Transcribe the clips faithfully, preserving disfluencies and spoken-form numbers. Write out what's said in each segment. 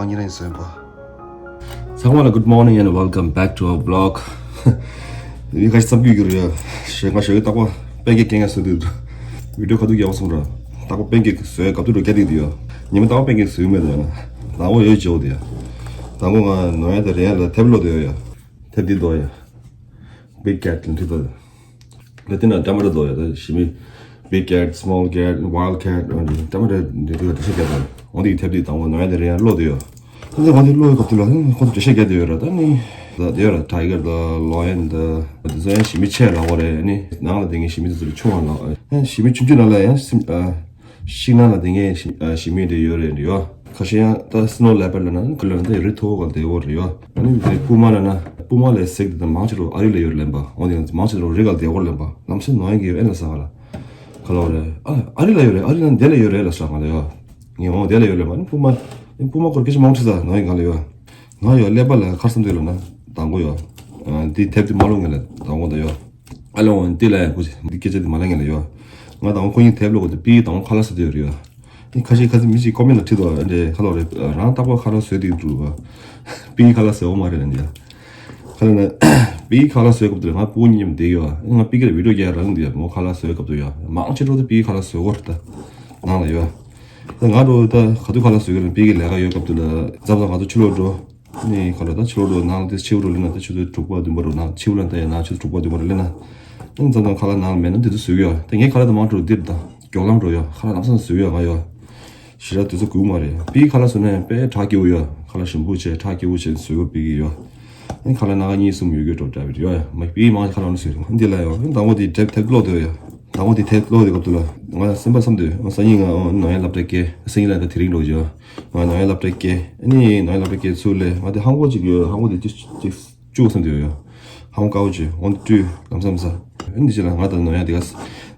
ཨ་ཉི་རང་ཡིན་ཟོན་པ། ཚང་མ་ལ་good morning and welcome back to our vlog. ཡིན་ཁ་ཤས་བསམ་རྒྱུ་ཡོད་རེད། ཞེ་ང་ཞོགས་ཀྱི་རྟག་པར་པན་ཀེག་སྐྱེལ་ངས་སོ་དུས་བི་ཌིའོ་ཁ་ཐུག་རྒྱག་སོང་ར། རྟག་པར་པན་ཀེག་བཟོས་སྐབས་དུས་རུ་སྐད་ཐིག་དུ་ཡོད། ཉི་མ་རྟག་པར་པན་ཀེག་བཟོས་མེད་དུ་ཡོད་ན། དང་པོ་ཡོད་བྱེད་འོ་དེ་ཡ། དང་པོ་ང་ནོ་ཡ་དེ་རེད་ལ་ཐེབས་ལོ་དེ་ཡོད་ཡ། ཐེབས་འདི་འདོགས་ཡ། Big Cat ལ་འཁྲིད་དོ། ལ་དེ་ན་ཊ་མ་ཊ་འདོགས་ཡ་ད་ཞི་མི། Big Cat, Small Cat, Wild Cat ཊ་མ་ཊ་འདི་འདི་ཊ་ཤ་ཀེ་ཊ་འདོགས། འོ་འདི་ཐེབས་འདི་དང་པོ་ནོ་ཡ་དེ་རེད་ཡ་ལོ་དེ་ཡོད། འདི་འོ་འདི་ལོ་ཡི་སྐབས་དུ་ལ་ཁོ་ཚོ་ཊ་ཤ་ཀེ་ཊ་དེ་ཡོད་ར་ད་ནི། ད་དེ་ཡོད་ར་ཊའི་གར་ད་ལོ་ཡན་ད། འདི་ཚོ་ཡང་ཞི་མི་ཆེ་ལ་འོ་རེད་ནི། ནང་ལ་དེ་ངའི་ཞི་མི་དེ་ཚོ་ལ་ཆུང་བ་ལ་ཡང་ཞི་མི་ཆུང་ཆུང་ལ་ལ་ཡང་སེམས་ཨ། ཤིང་ནགས་ལ་དེ་ངའི་ཞི་ཨ་ཞི་མི་དེ་ཡོད་རེད་ཡོ། ཁ་ཤས་ཡང་ད་སི་ནོ་ལེ་པར་ཌ་ལ་ན་ཁུ་ལ་ན་ད་རི་མཐོ་བོ་ག་དེ་བོ་རེད་ཡོ། ཨ་ནི་དེ་པུ་མ་ལ་ན་པུ་མ་ལས་སེག་དེ་ད་མང་ཆེ་རུ་ཨ་རི་ལ་ཡོད་ལེན་པ། འོ་དེ་མང་ཆེ་རུ་རི་ག་དེ་བོ་ལེན་པ། ལམ་སེང་ནོ་ཡང་གི་ཨེ་ལ་ས་ག་ལ་ག་ལ་བ་རེད། ཨ་ཨ་རི་ལ་ཡོད་རེད། ཨ་རི་ལ་དེ་ལ་ཡོད་རེད་ལ་ས་ག་ལ་ཡོ། ངས་འོ་དེ་ལ་ཡོད་ལེན་པ། ཨ་ནི་པུ་མ་ཨ་ནི་པུ་མ་སྐོར་སྐད་ཆ་མང་ཆེ་ད་ནོ་ཡང་ག་ལ་ཡོ། ང་ཡོ་ཀླད་པ་ལ་ཁར་སོང་དུས་ལ་ན་དང་པོ་ཡོ། ཨ་འདི་དེབ་དེ་མ་ལོ་ངེ་ལ་དང་པོ་ད་ཡོ། ཨ་ལོ་འདི་ལ་ཡང་ཁུ་འདི་སྐད་ཆ་འདི་མ་ལ་ངེ་ལ་ཡོ། ང་དང་པོ་ཁོ་གཉིས་དེབ་ལོ་གོ་དུ་པིའི་དང་པོ་ཁ་ལག་ཟ་དུས་ཡོད་རེད་ཡོ། ཨ་ཁ་ཤས་ཁ་ཤས་མི་ཞིག་ཀོ་མེན་ལ་བྲིས་དོ་འདྲེ་ཁ་ལོ་རེད་རང་རྟག་པར་ཁ་ལག་ཟོས་དུས་འགྲུབ་པ། པིའི་ཁ་ལག་ཟོས་འོ་མ་རེད་འདི་ཡ། ཁ་ལ་ན་པིའི་ཁ་ལག་ཟོས་སྐབས་དུ་ང་པུ་ཉིམ་བསྡད་ཡོ། ང་པི་ཀི་ལ་བི་ཌིའོ་རྒྱག་རང་འདི་ཡ་མོ་ཁ་ལག་ཟོས་སྐབས་དུ་ཡོ། མང་ཆེ་འགྲོ་དུ་པིའི་ཁ་ལག་ཟོས་གོ་རེད་ད། ནང་ལ་ཡོད། ད་ང་འགྲོ་ད་ག་དུས་ཁ་ལག་ཟོས་གི་རེད། པིའི་གི་ལས་ཀ་ཡོད་སྐབས་དུ་ལ་མཚམས་མཚམས་ང་ཚོ་ཕྱི་ལོགས་འགྲོ། ནི་ཁ་ལ་ད་ཕྱི་ལོགས་འགྲོ་ནང་ལ་དེ་ཕྱི་རུ་ལེན་ན་ད་ཆུ་ཚོད་དྲུག་པ་བདུན་པ་རུ་ནང་ཕྱི་ལ་ད་ཡ་ནང་ཆུ་ཚོད་དྲུག་པ་བདུན་པ་རུ་ལེན་ན། ཨེ་མཚམས་མཚམས་ཁ་ལག་ནང་ལ་མེད་ན་དེ་ཚོ་ཟོས་གི་ཡོད། ད་ངའི་ཁ་ལག་ད་མང་འགྲོ་འདིར་ད་མགྱོགས་ལམ་འགྲོ་ཡོད། ཁ་ལག་ལམ་སང་ཟོས་གི་ཡོད་ང་ཡོད། ཞེ་དྲག་དུས་ཚོད་འགོར་མ་རེད། པིའི་ཁ་ལག་ཟོས་ན་ཡང་དཔེ་གྲ་སྐྱིད་པོ་ཡོད། ཁ་ལག་ཞིམ་པོ་བྱས་གྲ་སྐྱིད་པོ་བྱས་ཟོས་གི་པིའི་གི་ཡོད། ཨེ་ཁ་ལག་ན་ག་གཉིས་གསུམ་ཡོད་གི་འགྲོ་འདྲ་བི་ཡོད། མ་པིའི་མང་ཁ་ལག་ནི་ཟོས་འདི་ལ་ཡོད། དང་པོ་དེ་དེབ་དེབ་ཀློག་དེ་ཡོད། དང་པོ་དེ་དེབ་ཀློག་དེ་སྐབས་དུ་ལ་ང་སེམས་པ་བསམ་དུས་སང་ཉིན་ང་ནང་ཡ་སློབ་གྲྭ་སྐྱེལ། སང་ཉིན་ལ་ད་དེ་རིང་འགྲོ་བྱས། ང་ནང་ཡ་སློབ་གྲྭ་སྐྱེལ། ཨ་ནི་ནང་ཡ་སློབ་གྲྭ་སྐྱེལ་ཚུར་སླེབས། ང་དེ་ཧང་གོ་ཅིག་ཡོད། ཧང་གོ་དེ་ཅིག་ཅིག་བཅུག་བསམ་དུས་ཡོད། ཧང་གོ་དཀར་པོ་ཅིག་འོན་ཏེ་ལམ་སང་ས། ཨ་ནི་ཅི་ལ་ང་དང་ནང་ཡ་དེ་ག་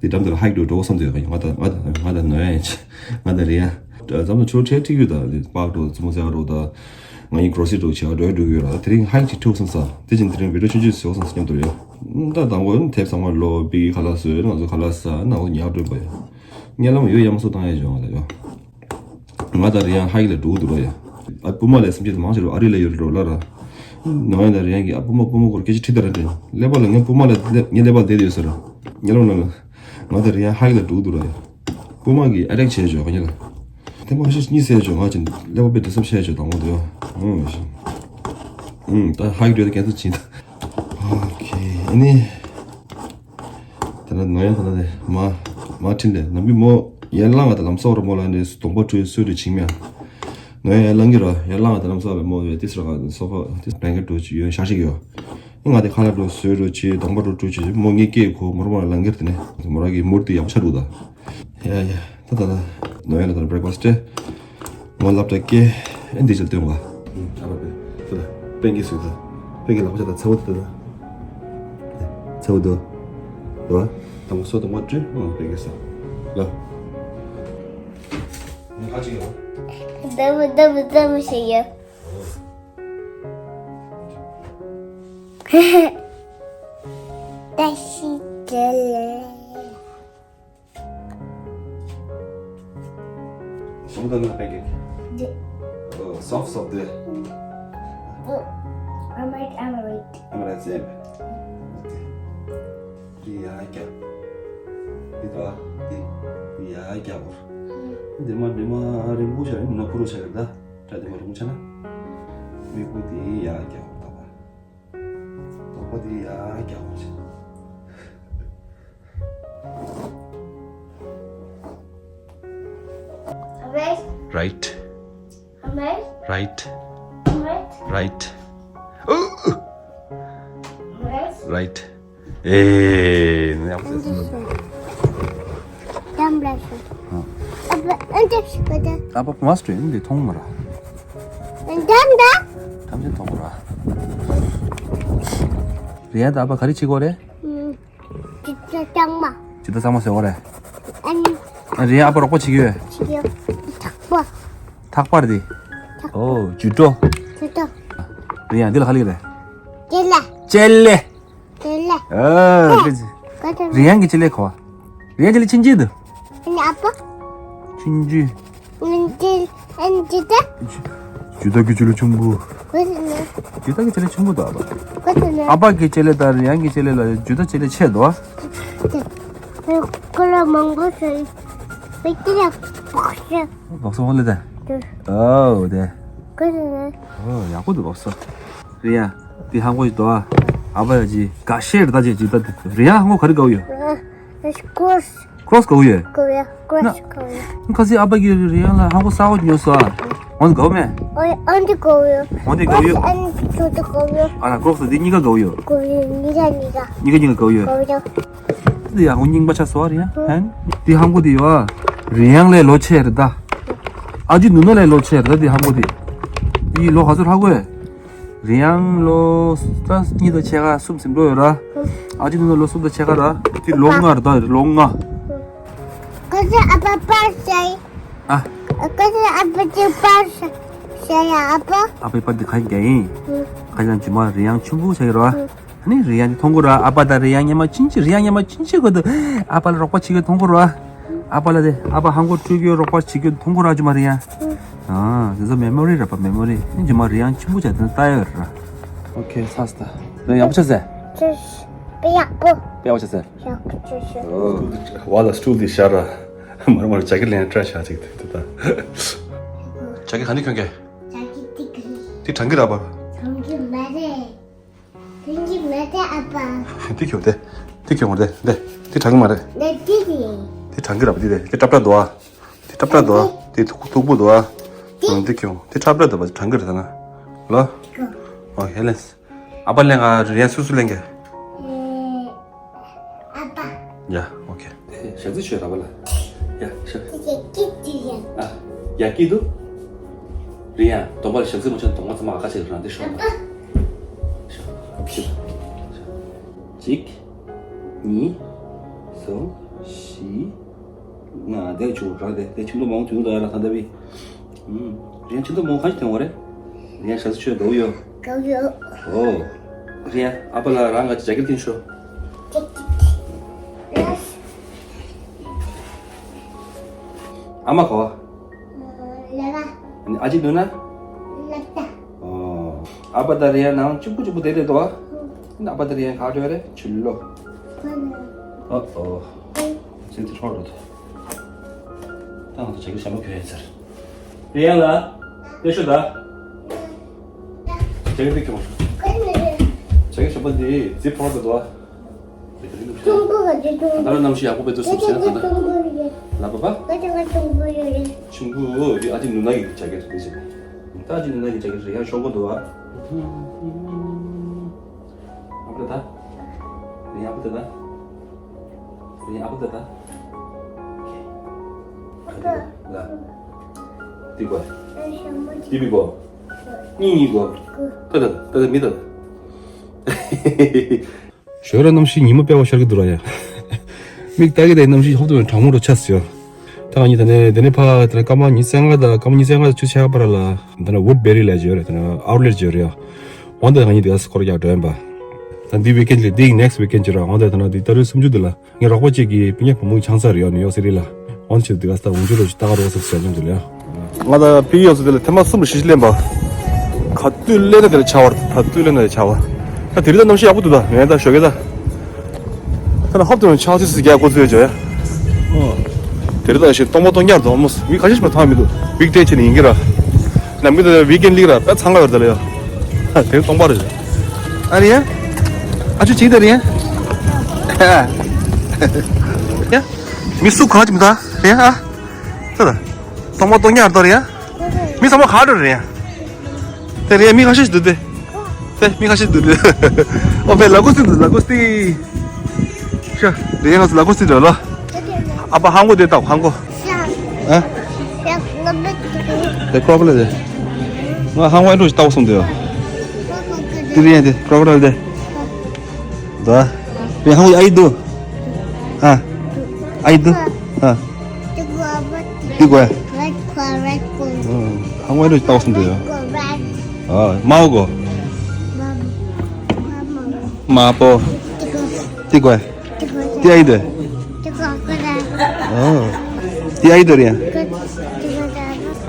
དེ་འགྲམ་དེ་ལ་ཧའིཀ་འགྲོ་འགྲོ་བསམ་དུས་ཡོད། ང་དང་ང་དང་ང་དང་ནང་ཡ་ཡིན་ཅི་ང་དང་རེད་ཡ། འཛམ་གླིང་ཆུ་ཁྲལ་ཁྲིག་ཡོད་ད་པག་འགྲོ་ཙི་མོ་ཟེར་འགྲོ་ད། ང་ཡི་གྲོ་སི་འགྲོ་བྱ་འགྲོ་འགྲོ་ཡོད་ར། དེ་རིང་ཧའིཀ་ཅིག་འཁྲུག་སོང་ས། དེ་བཞིན་དེ་རིང་བི་ཌིའོ་ཆུང་ཆུང་བཟོ་སོང་ས་སྙམ་དུ་ཡོད། ད་དང་པོ་དེབ་ཚང་མ་ལོ་པིའི་ཁ་ལག་ཟོས། ང་ཚོ་ཁ་ལག་ཟ་ནང་ཚོ་ཉག་སྒྲོན་པ་ཡ། ཉེ་ལམ་ཡོད་ཡ་མ་སོ་བཏང་ཡ་བྱུང་ང་ལ་ཡོད། ང་ད་རེ་ཡང་ཧའི་ལ་འགྲོ་གི་འདུག་ར་ཡ། ཨ་པུ་མ་ལ་སེམས་ཅན་མང་ཆེ་རུ་ཨ་རི་ལ་ཡོད་རེད་ལ་ར། ནང་ཡ་ད་རེ་ཡང་གི་ཨ་པུ་མ་པུ་མ་སྐོར་སྐད་ཆ་དྲིས་ད་ར་དྲན་ཀླད་པ་ལ་ངའི་པུ་མ་ལ་ངའི་ཀླད་པ་བསྡད་ཡོད་ཟེར་ར། ཉེ་ལམ་ལ་ང་ད་རེ་ཡང་ཧའི་ལ་འགྲོ་གི་འདུག་ར་ཡ། པུ་མ་གི་ཨ་ཊེག་བྱས་བྱོས་ག་ཉེ་ལ། དེ་མ་ཤེས་གཉིད་སད་བྱོས། ང་ཅིན་ཀླད་པ་དཔེ་དྲི་སབ་བཤད་བྱོས་དང་པོ་འདུག་ཨུམ་ད་ཧའི་འགྲོ་ད་ཀན་སལ་བྱིན་ད། ཨོ་ཁེ་ཨ་ནི། ད་ནི་ནོ་ཡ་ད་ནི་མ་མ་ཁྲིན་ལེ་ནམ་གི་མོ་ཡར་ལངས་ང་ད་ལམ་སོགས་ར་མོ་ལ་ནི་གདོང་པ་བཀྲུས་སོས་རུ་ཕྱིན་མེད། ནོ་ཡ་ཡར་ལངས་གི་ར་ཡར་ལངས་ང་ད་ལམ་སོགས་ར་མོ་ཡོད་ཏི་སི་ར་ག་སོ་ཕ་ཏི་སི་བེང་གེ་འགྲོ་ཅི་ཡོད་ཤ་ཤིག་ཡོད། ང་དེ་ཁ་ལག་འགྲོ་སོས་རུ་ཅི་གདོང་པ་འགྲོ་བཀྲུས་ཅི་མོ་ངའི་སྐད་གོ་མོ་ར་མོ་ལ་ལང་གེར་དེ་ནི་མོ་ར་གི་མུར་དེ་ཡག་ཆ་རུ་ད། ཡ་ཡ། ད་ད་ད། ནོ་ཡ་ལ་ད་བྷེ་རེག་ཕ་སི་ཊི། ངོ་ལབ་ད་ཀེ། ཨེ་འདི་ཅིག་སྟོན་པ། ཨ་ར་པེ། ད་ད། པན་ཀེག་སུ་ད། པན་ཀེག་ལག་པ་ཆ་ད་ཚ་བོ་ད་ད། ཚ་བོ་ད། ད། ད་མོ་སོ་ད་མོ་ཅུ། ཨ་པན་ཀེག་ས། ལ། ཧ་ཅི་ཡོད། ད་མོ་ད་མོ་ད་མོ་ཞིག་ཡོད། ད་ཤི་ད་ལེ། Some of them are pancake. Oh, soft, soft there. Am I, am I right? Am I right, Sam? Okay. Yeah, I can. Ito, ah, yeah, I can. Dima, dima, rimbu siya, na puro siya da. Tadi ma rimbu siya na. Mi puti, yeah, I can. Tapa. Tapa di, yeah, I can. Right. Right. Right. Right. Right. Right. Right. Eh, ne yaptın? Tam bırakın. Ha. Apa, önce çıkmadı. Apa master indi tong mara. Tam da. Tam sen tong mara. Riya da apa kari chigore? Hmm. Jita changma. Jita changma se ore. Ani. Ani apa rokpa chigyo? Chigyo. Thakpa. Thakpa di. Oh, judo. Judo. Riya dil khali re. Chele. Chele. Chele. Ah, kiji. Riya ki chele kho. Riya chele chinji do. Ani apa? Chinji. Chinji. Ani jita. ཇུ་ཏ་གི་ཅ་ལག་ཆུང་པོ། ཁོ་ཚོ་ནི། ཇུ་ཏ་གི་ཅ་ལག་ཆུང་པོ་འདུག་ཨ་ཕ། ཁོ་ཚོ་ནི། ཨ་ཕ་གི་ཅ་ལག་དང་རི་ཡང་གི་ཅ་ལག་ལ་ཇུ་ཏ་ཅ་ལག་ཆེ་འདུག་ཨ། ཁོ་ལ་མང་པོ་ཟེར། བེ་ཏི་ལ་བོག་སེ། བོག་སེ་ཧོ་ལེ་ད། ཨོ་དེ། ཁོ་ཚོ་ནི། ཨོ་ཡག་པོ་འདུག་བོག་སེ། རི་ཡང་། འདི་ཧང་གོ་ཞིག་འདུག་ཨ། ཨ་ཕ་ཡ་ཇི་ག་ཤེར་ད་ཇི་ཇི་ད་དེ་རི་ཡང་ཧང་གོ་ག་རེ་ག་བོ་ཡོད། ཨ། ཀོ་རོ་སི། ཀོ་རོ་སི་ག་བོ་ཡོད། ག་བོ་ཡོད། ཀོ་རོ་སི་ག་བོ་ཡོད། ཁ་སི་ཨ་ཕ་གི་རི་ཡང་ལ་ཧང་གོ་ས་གོ་ཉོ་སོ་ཨ། འོན་ག་བོ་མེད། ཨོ་ཨན་ཏི་ག་བོ་ཡོད། འོན་ཏི་ག་བོ་ཡོད། ཨན་ཏི་ཆུ་ཏི་ག་བོ་ཡོད། ཨ་ན་ཀོ་རོ་སི་འདི་གཉིས་ཀ་ག་བོ་ཡོད། ག་བོ་ཡོད། གཉིས་ཀ་གཉིས་ཀ། གཉིས་ཀ་གཉིས་ཀ་ག་བོ་ཡོད། ག་བོ་ཡོད། འདི་ཡང་ཧང་གོ་རྙིང་པ་ཆགས་སོ་ཨ་རི་ཡང་། ཧན། འདི་ཧང་གོ་འདི་ཡོད་ཨ། རི་ཡང་ལས་ལོ་ཆེ་རེད་ད། ཨ་ཅེ་ནུ་ན་ལས་ལོ་ཆེ་རེད་ད་འདི་ཧང་གོ་འདི། འདི་ལོ་ག་ཚོད་ཧ་གོ་ཡོད། རི་ཡང་ལོ་ད་གཉིས་དང་ཕྱེད་ཀ་གསུམ་ཟིན་འགྲོ་ཡོད་ར། ཨ་ཅེ་ནུ་ན་ལོ་གསུམ་དང་ཕྱེད་ཀ་ར། འདི་ལོ་ལྔ་རེད་ད་ལོ་ལྔ། ཁོ་ཚོ་ཨ་ཕ་པར་ཤེས། ཨ། ཁོ་ཚོ་ཨ་ཕ་ཅིག་པར་ཤེས་ཡ་ཨ་ཕ། ཨ་ཕའི་པར་འདི་ཁ་ཡིན་རྒྱ་ཡིན། ཁ་ཡང་ཇི་མ་རི་ཡང་ཆུང་ཀུ་ཆགས་ཡོད་ར། ཨ་ནི་རི་ཡང་འདི་མཐོང་གོ་ར། ཨ་ཕ་དང་རི་ཡང་ཉི་མ་ཕྱིན་ཆད་རི་ཡང་ཉི་མ་ཕྱིན་ཆད་གོ་ད། ཨ་ཕ་ལ་རོགས་པ་བྱེད་ཀྱི་མཐོང་གོ་ར། ཨ་ཕ་ལ་དེ་ཨ་ཕ་ཧང་གོ་སྤྲོད་ཀྱི་རོགས་པ་བྱེད་ཀྱི་མཐོང་གོ་ར་ཇི་མ་རི་ཡང་། ཨ་དེ་ཚོ་མེ་མོ་རི་རེད་པ་མེ་མོ་རི། ཨ་ནི་ཇི་མ་རི་ཡང་ཆུང་ཀུ་ཆགས་དེ་ལྟ་ཡོད་ར། ཨོ་ཁེ་ཚར་སོང་ད། རི་ཡང་ཡག་པོ་ཆགས་སོང་། ཅེས། དཔེ་ཡག་པོ། དཔེ་ཡག་པོ་ཆགས་སོང་། ཡག་པོ་ཆགས་སོང་། ཨོ། བ་ལ་སི་ཊུལ་འདི་ཤར་ར། མར་མར་ཇ་གི་ལེན་ཊ་ར་ཤ་ཅིག་དེ་ད། ཇ་གི་ག་ནས་གྱོན་གྱི། ཇ་གི་ཏི་ཀི་རེད། དེ་གྲང་གི་ར་པ། གྲང་གི་མ་རེད། གྲང་གི་མ་རེད་ཨ་ཕ། དེ་གྱོན་དེ། དེ་གྱོན་དེ་དེ། དེ་གྲང་གི་མ་རེད། ལ་ཏི་རེད། དེ་གྲང་གི་ར་པ་དེ་དེ་དེ་ཏྲབ་ཏྲ་འདུག་ཨ། དེ་ཏྲབ་ཏྲ་འདུག་ཨ། དེ་མཐུག་མཐུག་པོ་འདུག་ཨ། དེ་དེ་གྱོན་དེ་ཏྲབ་ཏྲ་འདུག་པ་དེ་གྲང་གི་རེད་ད་ན། ལོ། ཨོ་ཧེ་ལེན། ཨ་ཕ་ལེན་ག་རི་ཡང་སུ་སུ་ལེན་ག། ཨ་ཕ། ཡ་ཨོ་ཁེ། ཞག་ཚི་ཆོས་ར་བ་ལ། ཡ་ཞག་ཡ་ཀི་དུ་ཡ། ཨ་ཡ་ཀི་དུ། རི་ཡང་གདོང་པ་ལ་ཞག་ཚི་མ་ཆོད་གདོང་པ་ཚང་མ་ཨ་ཁ་ཆེ་རང་དེ་ཤོག་ཨ་ཕ། ཞག་ཞག་གཅིག་གཉིས། གསུམ། བཞི། ང་དེ་ཆུ་ར་དེ་དེ་ཆུ་འདུག་མང་ཆུ་འདུག་ཡ་ར་ད་ལྟ་བི། ཨུམ། རེད་ཆུ་འདུག་མང་གང་ཞིག་ཐོན་བ་རེད། རེད་ཞག་ཚི་ཆོས་འདུག་ཡོད། འདུག་ཡོད། ཨོ། རེད་ཨ་ཕ་ལ་རང་ང་ཅག་གིར་ཐོན་ཤོག་ཨ་མ་ག་བ། ལ་ལ། ཨ་ཅེ་འདུག་ན། ལ་ལ། ཨོ། ཨ་ཕ་ད་རེད་ཡ་ནང་གཅིག་པུ་གཅིག་པུ་བསྡད་བསྡད་འདུག་ཨ། ཨ་ཕ་ད་རེད་ཡ་ག་འགྲོ་རེད་ཆུ་ལོ། ཨོ་ཨོ། ཅན་ཅི་ཧྲོ་རོ་ཐོ། ད་ང་ཚོ་ཇ་གི་ཞྭ་མོ་གྱོན་ཡིན་ཟེར། རེད་ཡ་ལ། ལེ་ཤོ་ད། ཇ་གི་འདི་གྱོན། ཇ་གི་ཞྭ་མོ་འདི་ཛིབ་ཧྲོ་རོ་འདུག་ཨ། ཁྱུང་པོ་ག་ཅི་ཁྱུང་པོ། ད་ར་གནམ་གཤིས་ཡག་པོ་དཔེ་ཚོ་སོང་ཟེར་ད་ད། ཁྱུང་པོ་རེད། ལ་པ་པ། ཁྱུང་པོ་རེད། ཆུང་པོ་འདི་ཨ་ཅེ་ནུ་ན་གི་ཇ་གི་རེད་ཟེར། ད་ཨ་ཅེ་ནུ་ན་གི་ཇ་གི་རེད་ཡང་ཤོག་པོ་འདུག་ཨ། ཨ་ཕ་ད། རེད་ཨ་ཕ་ད་ད། རེད་ཨ་ཕ་ད་ད། ཨ་ཕ། ལ། ཏི་གོ། ཏི་པི་གོ། གཉིས་གཉིས་གོ། ད་ད་ད་ད་མི་ད་ད། ཞོགས་ར་གནམ་གཤིས་ཉི་མ་དཔེ་བ་ཤར་གི་འདུག་ར་ཡ། མིག་ལྟ་གི་དེ་གནམ་གཤིས་ཧོབ་ཏུ་གྲང་མོ་རུ་ཆགས་སོང་། ད་ང་གཉིས་ད་ནས་དེ་ནས་ཕ་དེ་ནས་སྐར་མ་ཉི་ཤུ་རྩ་ལྔ་དང་སྐར་མ་ཉི་ཤུ་རྩ་ལྔ་དང་བཅུ་ཆ་བར་ལ་ད་ནས་ཝུཌ་བེ་རི་ལ་བརྗོད་རེད། ད་ནས་ཨའུ་ལེཊ་བརྗོད་རེད་ཡ། འོན་ཏེ་ང་གཉིས་དེ་ག་སྐོར་རྒྱག་འགྲོ་ཡིན་པ། ད་འདི་ཝིག་ཨེན་ལས་འདི་ནེག་སི་ཝིག་ཨེན་ཅི་ར་འོན་ཏེ་ད་ནས་འདི་ཏ་རུ་སུམ་ཅུ་འདི་ལ། ངའི་རོགས་པ་གཅིག་གིས་སྤུན་ཀྱག་བུ་མོ་ཆང་ས་རེད་ཡ་ནིའུ་ཡོག་སི་ཊི་ལ། འོན་ཆེད་འདི་ག་ས་འུན་ཆུ་རོ་ཅི་ཏག་རོགས་སུ་ཟེར་ནས་འདུག་ལ་ཡ། ང་ད་ཕི་ཡོག་སི་དེ་ལ་ཐེངས་མ་གསུམ་རེ་ཞིག་ལེན་པ། ག་དུས་ལེན་ན་དེ་ལ་ཆ་བར་ད་དུས་ལེན་ན་དེ་ཆ་བ། ད་དེ་རིང་ད་གནམ་གཤིས་ཡག་པོ་འདུག་ད་ངས་ད་ཞོགས་ཀས་ད། ད་ལ་ཧོབ་ཏུ་ཆག་ཚིག་སི་རྒྱག་གོ་ཚོད་བྱོས་ཡ། དེ་རིང་ད་ཞིག་སྟོང་པ་སྟོང་རྐྱང་དུ་མོ་མི་ཁ་ཤས་ཤིག་མ་ཐང་མི་འདུག་ཝིག་ཌེ་བྱས་ནས་ཡིན་གྱི་ར། ནམ་རྒྱུན་ད་ཝིག་ཨེན་ལིག་ར་དཔེ་ཚང་ག་ཡོད་ད་ལ་ཡ། དེ་རིང་སྟོང་པ་རེད། ཨ་རེད་ཡ། ཨ་ཆུ་ཅིག་ད་རེད་ཡ། ཡ། མི་སུ་ག་ཅིག་མི་ད་རེད་ཡ་ཨ། ད་ད། སྟོང་པ་སྟོང་ཉར་དོ་རེད་ཡ། མི་ཚང་མ་ག་འགྲོ་རེད་ཡ། དེ་རེད་མི་ཁ་ཤས་ཤིག་འདུག་དེ། དེ་མི་ཁ་ཤས་འདུག་དེ། ཨོ་བེ་ལ་གོ་སི་འདུག་ལ་གོ་སི། ཤ། རེད་ཡ་ང་ཚོ་ལ་གོ་སི་འདུག་ལ། ཨ་ཕ་ཧང་གོ་དེ་ལྟ་ཧང་གོ། ཨ། དེ་ཀྲོ་ཀོ་ཌའིལ་དེ། ང་ཧང་གོ་ཨེ་འགྲོ་ཞིག་ལྟ་བ་སོང་དེ་ཡ། དེ་རེད་ཡ་དེ་ཀྲོ་ཀོ་ཌའིལ་དེ། ད། Wait, how are you do? Huh? Are you do? Huh? Đi qua. Đi qua. Red qua, red qua. Ừ, không có đôi tao không được. Red qua, red. Ờ, mau cô. Mama. Ma po. Đi qua. Đi qua. Đi ai de. Đi qua, qua. Ờ. Đi ai de rien. Đi qua, qua.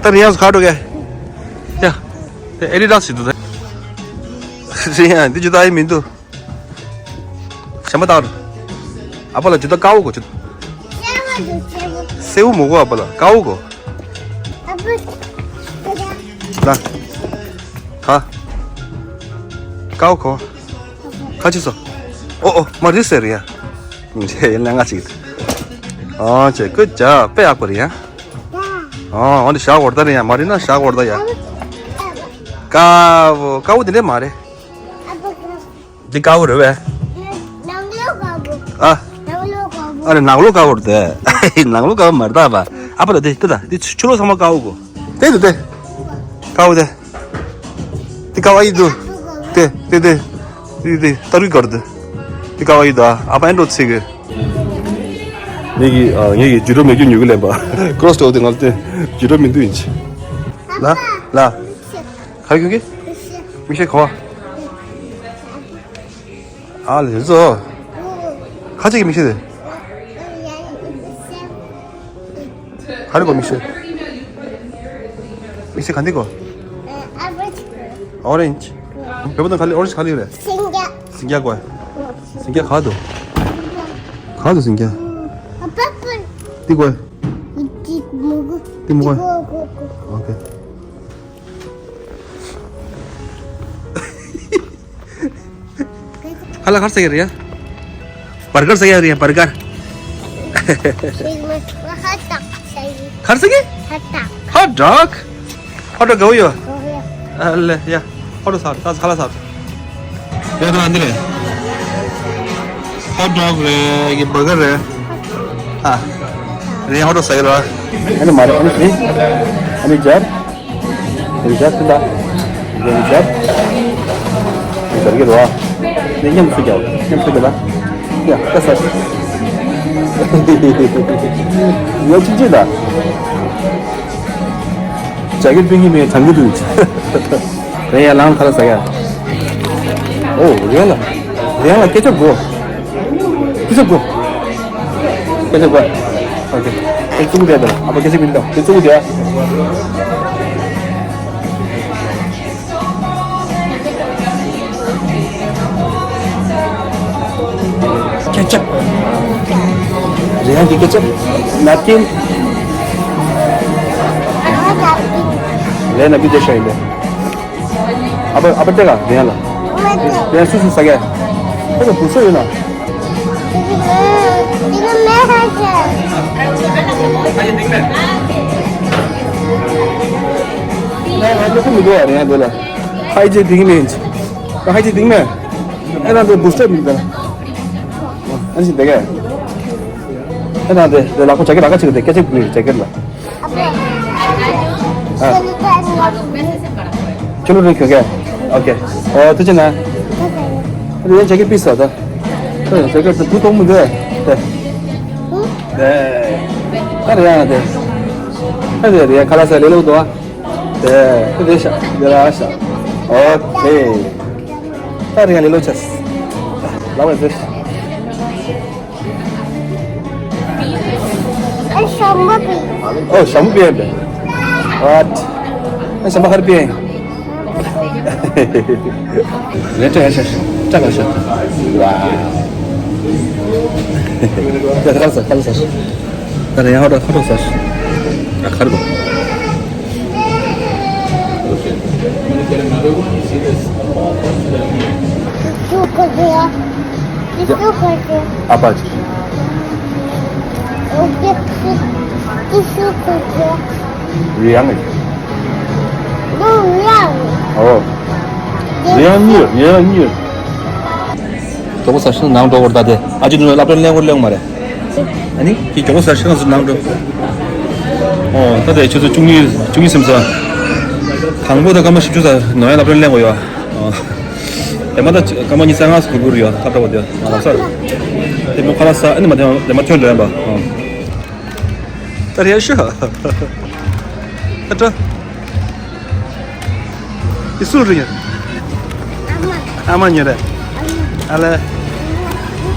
Tao rien sao được kìa. Dạ. ཨེ་ཌི་ཌ་སི་ཞིག་འདུག་ད། རེད་ཡ། འདི་ཇུ་ཏ་ཨེ་མི་འདུག་ཞན་པ་ལྟ་ར། ཨ་ཕ་ལ་ཇུ་ཏ་དཀར་པོ་དགོས། ཇུ་སེར་པོ་མི་དགོས། ཨ་ཕ་ལ་དཀར་པོ་དགོས། ལ། ག་དཀར་པོ་གོ། ག་ཅི་སོ། ཨོ་ཨོ། མ་རི་ཟེར་ཡ། ཡིན་ལ་ང་ཅིག་ཨོ་ཅེ་ཀུ་ཅ་དཔེ་ཡག་པོ་རེད་ཡ། ཨོ་འོ་འདི་ཞག་འོར་ད་རེད་ཡ། མ་རི་ན་ཞག་འོར་ད་ཡ། དཀར་པོ་དཀར་པོ་འདི་འདྲས་མ་རེད། འདི་དཀར་པོ་རེད་པས། ཨ། ཨ་རེ་ནག་ལོ་དཀར་པོ་རེད། ནག་ལོ་དཀར་པོ་མ་རེད་ད་པ། ཨ་ཕ་ལ་དེ་དེ་ད་དེ་ཆུ་ལོག་ཚང་མ་དཀར་པོ་གོ། དེ་དེ་དེ། དཀར་པོ་དེ། དེ་ཀ་བ་ཡི་དུ། དེ་དེ་དེ། དེ་དེ་ཏ་རུའི་སྐོར་དུ། དེ་ཀ་བ་ཡི་དུ་ཨ་ཕ་ཨེ་འགྲོ་ཚིག་གི། ངེད་ཀྱི་ཨ་ངེད་ཀྱི་ཇུ་རོ་མེད་རྒྱུ་ཉུ་གི་ལེན་པ། ཀྲོ་སི་ཏོ་དེ་ང་ལ་དེ་ཇུ་རོ་མི་འདུག་ཡིན་ཅི། ལ་ལ། ག་རེ་ཁྱོད་ཀྱི། མིག་ཤེལ་ག་བ། ཨ་ལེ་ཟོ། ཁ་ཅིག་གི་མིག་ཤེལ་དེ། ག་རེ་གོ་མིག་ཤེལ། མིག་ཤེལ་ག་འདི་གོ། ཨོ་རེན་ཇི། བོད་པ་དང་ག་ལེ་ཨོ་རེན་ཇི་ག་ལེ་རེད། སིང་ག་སིང་ག་གོ། སིང་ག་ག་འདུག་ག་འདུག་སིང་ག་འདི་གོ། འདི་མོ་གོ། ཨོ་ཁེ། ཧ་ལ་གར་ཟེར་གྱི་རེད་ཡ། བར་གར་ཟེར་གྱི་རེད་ཡ། བར་གར། གར་ཟེར་གྱི། ཧོ་ཊི་ཌོག་ཧོ་ཊི་ཌོག་ག་བོ་ཡོད། ཨ་ལེ་ཡ། ཧོ་ཊི་ཌོག་ཟ། ད་ཧ་ལ་ཟ། ཡ་ད་འདི་རེད། ཧོ་ཊི་ཌོག་རེད། གི་བར་གར་རེད། ཨ་རེད། ཧོ་ཊི་ཌོག་ཟ་གི་རེད། ཨ་ནི་མ་རེད། ཨ་ནི་ཞི། ཨ་ནི་ཇར། རི་ཤ་ཏི་ལ། རི་ཤ། རི་ཤ་གི་རོ། ནི་མཉམ་སུ་རྒྱག་མཉམ་སུ་རྒྱག་ལ། ཡ་ད་ས། ཡ་ཅི་ཅི་ད། ཇ་གི་པིང་གི་མེ་གྲང་གི་འདུག་རེ་ཡ་ལང་ཁ་ལ་ས་ཡ། ཨོ་རེ་ཡ་ལ། རེ་ཡ་ལ་སྐད་ཆ་གོ། སྐད་ཆ་གོ། སྐད་ཆ་གོ། ཨོ་ཁེ། ཨེ་ཙུག་དེ་དང་ཨ་པ་སྐད་ཆ་མིན་དང་དེ་ཙུག་དེ། སྐད་ཆ། རེ་ཡ་གི་སྐད་ཆ། ནབ་ཀིན། རེ་ནབ་ཀིན་དེ་ཤ་ཡིན་པས། ཨ་ཕ་ཨ་ཕ་སྟེ་ག་དེ་ཡང་ལ། དེ་ཡང་སུ་སུ་ཟ་གས། ཁོ་ཚོ་བུ་སུ་ཡོད་ན། ང་ང་ཁོ་མི་འདུག་ཨ་རེ་ཡང་འདུག་ལ། ཧའི་ཇེ་དིང་མིན། ཧའི་ཇེ་དིང་མེ། ཨེ་ན་འདི་བུ་སྟེ་མིན་ད། ཨ་ཞིག་དེ་གས། ཨེ་ན་འདི་འདི་ལ་ཁོ་ཇ་གི་ལ་ཁ་ཅིག་དེ་སྐད་ཅིག་བུ་ཇ་གི་ལ། ཁྱོད་ལོ་རིང་ཁྱོད་ཀྱི། ཨོ་ཁེ། ཨོ་ཐུགས་རྗེ་གནང་། རེད་ཇ་གི་པི་ས་ད། ད་ཇ་གི་བུ་གཏོང་མི་འདུག་ཨེ། ད་རེད་ཡ་དེ། ད་རེད་རེད་ཁ་ལག་ཟ་ལེ་ལོ་འདུག་ཨ། དེ་དེ་ཤ་དེ་ར་ཤ། ཨོ་ཁེ། ད་རེད་ཡ་ལེ་ལོ་ཆས། ལ་བ་ཟེར། ཨེ་ཞྭ་མོ་པི། ཨོ་ཞྭ་མོ་པི་ཡིན་པས། What? ཨེ་ཞྭ་མོ་ཧར་པི་ཡིན། ལན་ཏྲ་ཡ་ཤ་ཤ་ཏྲ་ག་ཤ། ཝ། ཡ་ཁ་ལ་ས་ཁ་ལ་ས། ད་རེ་ཡ་ཧོ་ཏོ་ཧོ་ཏོ་ས། ཨ་ཁར་གོ། ཨ་པ་ཅི། རི་ཡང་ཨེ། ཨོ། རི་ཡང་གཉིས། རི་ཡང་གཉིས། གྲོགས་པོ་ས་ཤིང་ནང་འགྲོ་བར་ད་དེ་ཨ་ཅི་ནུ་སློབ་གྲྭ་ལེན་དགོས་ལེན་མ་རེད། ཨ་ནི་ཁྱི་གྲོགས་པོ་ས་ཤིང་ནང་འགྲོ། ཨོ་ད་དེ་ཆུ་ཚོད་བཅུ་གཉིས་བཅུ་གཉིས་སེམས་ས། དང་པོ་ད་སྐར་མ་བཞི་བཅུ་ས་ནང་ཡང་སློབ་གྲྭ་ལེན་དགོས་ཡོད། ཨོ། དེ་མ་ད་སྐར་མ་ཉི་ཤུ་རྩ་ལྔ་སུ་གུར་ཡོད་ད་འགྲོ་བ་དེ་ལམ་སར། དེ་མོ་ཁ་ལག་ས་ཨ་ནི་མ་དེ་མ་དེ་མ་ཐོན་འགྲོ་ཡང་པ། ཨོ། ད་རེད་ཤོ། ད་ད། ཨི་སུ་རི་ཡ། ཨ་མ་ཉེ་རེད། ཨ་ལེ།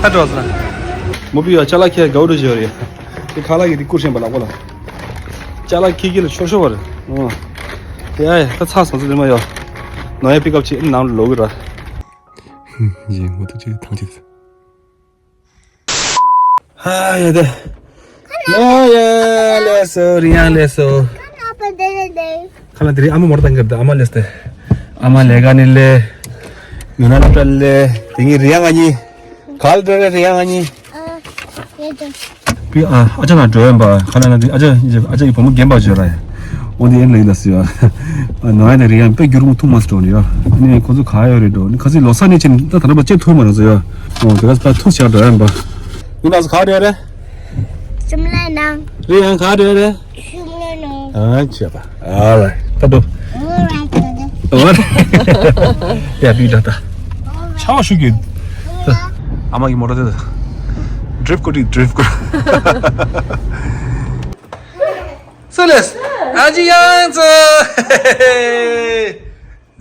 ད་འགྲོ་ཟེར། མོ་བི་ཡ་ཅ་ལག་ཁྱེར་དགའ་བོ་འགྲོ་བཞིན་རེད། དེ་ཁ་ལག་གི་དེ་བསྐུར་བཞིན་པ་ལག་པ་ལ། ཅ་ལག་ཁྱེར་ཁྱེར་ལ་ཤོར་ཤོར་བ་རེད། ཨོ། དེ་ཡ་ཡ་ད་ཚ་སོང་ཚོད་རེད་མ་ཡོ། ནོ་ཡ་པིག་ཨབ་བྱེད་ནང་ལོག་གི་ར། ཡིན་ངོ་ཐུག་ཅིག་ཐང་ཅིག་ཧ་ཡ་དེ། ནོ་ཡ་ལེ་སོ་རི་ཡང་ལེ་སོ། ཁ་ལ་དེ་རིང་ཨ་མ་མོར་དང་གི་ཨ་མ་ལེ་སྟེ། ཨ་མ་ལེ་ག་ནི་ལེ། ནུ་ན་ལ་ཏྲ་ལེ། དེ་ངི་རི་ཡང་ཨ་ཉི། ག་ལ་ཏྲ་ལེ་རི་ཡང་ཨ་ཉི། ཨ། ཡ་དེ། པི་ཨ་ཨ་ཅག་ན་འགྲོ་ཡན་པ་ཁ་ན་ན་དེ་ཨ་ཅག་ཨ་ཅག་གི་བུ་མོ་རྒན་པ་བརྗོད་ར་ཡ། འོ་དེ་ཨེ་ལ་ཡིན་ལ་སི་ཡ། ནང་ཡ་དེ་རི་ཡང་དཔེ་རྒྱུ་རུ་མོ་ཐུག་མ་སི་འགྲོ་ནི་ཡ། ནི་ཁོ་ཚོ་ག་ཡོད་རེད་འགྲོ་ནི་ཁ་སི་ལོ་ས་ནི་ཆེ་ནི་ད་ད་ན་པ་ཅེ་ཐུག་མ་ར་སི་ཡ། འོ་དེ་ག་སི་པ་ཐུག་ཆ་འགྲོ་ཡན་པ། ཡིན་ན་སི་ག་རེ་རེད། ཅམ་ལ་ནང་། རི་ཡང་ག་རེ་རེད། ཅམ་ལ་ནང་། ཨ་ཆེ་པ། ཨ་ལ་ད་དུ། ཨོ་ར་ད་དུ། ཡ་བི་ད་ད། ཆ་བ་ཤུ་གི། ཨ་མ་གི་མོ་ཏོ་དེ། ཌྲིབ་ཀོ་ཏི་ཌྲིབ་ཀོ། སུ་ལེས། ཨ་ཅི་ཡང་ཚོ།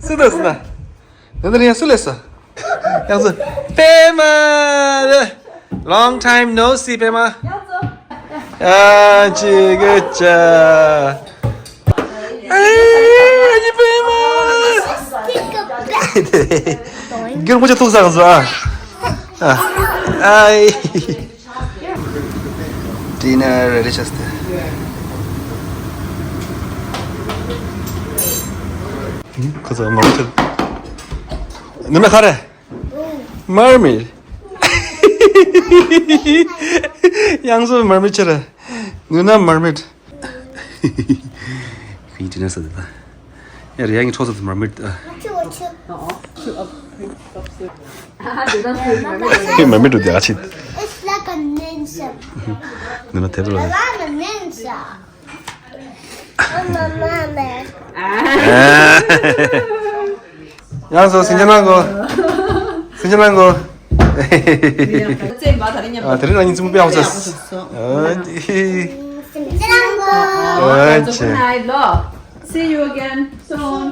སུ་དོ་སུ་ན། ནན་ཏན་ཡང་སུ་ལེས་སོ། ཡང་ཚོ། པེ་མ། Long time no see པེ་མ། ཨ་ཅི་གི་ཅ། ཨ་ཅི་པེ་མ། གྱུར་མོ་ཅི་ཐུག་ས་ག་ཟ། ཨ། ཨ། ཌི་ནར་རེ་ཌི་ཆགས་ཏེ། ཁོ་ཚོ་མར་མེ་ཊི། ནུ་ན་ག་རེ། མར་མེ་ཊི། ཡང་སུ་མར་མེ་ཊི་ཆེ་རེ། ནུ་ན་མར་མེ་ཊི། ཁོ་ཡིན་ཌི་ནར་ཟ་དེ་ད། ཡ་རེ་ཡ་ངའི་ཁྲོ་ས་དེ་མར་མེ་ཊི། ཨ། མར་མེ་ཊི་དེ་ཨ་ཆི། It's like a ninja. ནུ་ན་དེ་བ་ལ། I'm a ninja. I'm a mermaid. ཡང་སོ་སེང་ཆེན་ལང་གོ། སེང་ཆེན་ལང་གོ། ཨ་དེ་རིང་ང་གཉིས་ཙུམ་པའི་ཨ་ཚ། སེང་ཆེན་ལང་གོ། ཨ་ཆེ། See you again soon.